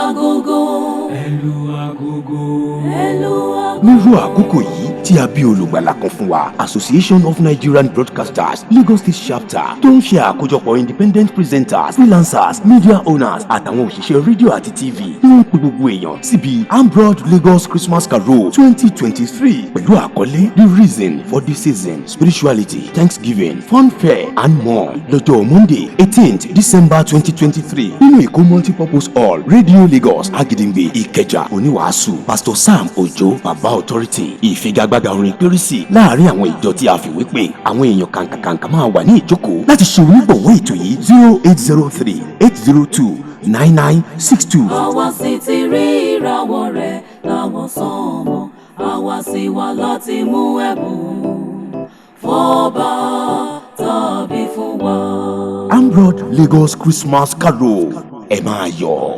Agogo. Ẹ lu agogo. Ẹ lu agogo. Nírú àkókò yìí tí a bí olùgbàlà kan fún wa, Association of Nigerian Broadcasters, Lagos State Chapter, tó ń ṣe àkójọpọ̀ independent presenters, freelancers, media owners àtàwọn òṣìṣẹ́ rédíò àti TV ní wọ́n ń pe gbogbo èèyàn síbi Ambrod Lagos Christmas Carol 2023 pẹ̀lú àkọlé "The Reason for the Season: Spirituality, Thanksgiving, Funfair and More" lọ́jọ́ Monday, 18th December 2023 nínú Èkó Multipurpose Hall, Radio Lagos, Agidingbe, Ìkẹjà. Oníwàásù, Pastor Sam Ojo, Baba Authority. Ìfigagbága orin pérésì láàrin àwọn ìjọ tí a fìwé pè. Àwọn èèyàn kàǹkàkàǹkà máa wà ní ìjókòó láti ṣe onígbọ̀wọ́ ètò yìí: 08038029962. Àwa sì ti rí ìràwọ̀ rẹ̀ láwọn sánmọ̀, àwa sì wá láti mú ẹ̀bùn fọ́ba tàbí fún wa. Ambrod Lagos Christmas Carol, ẹ máa yọ̀.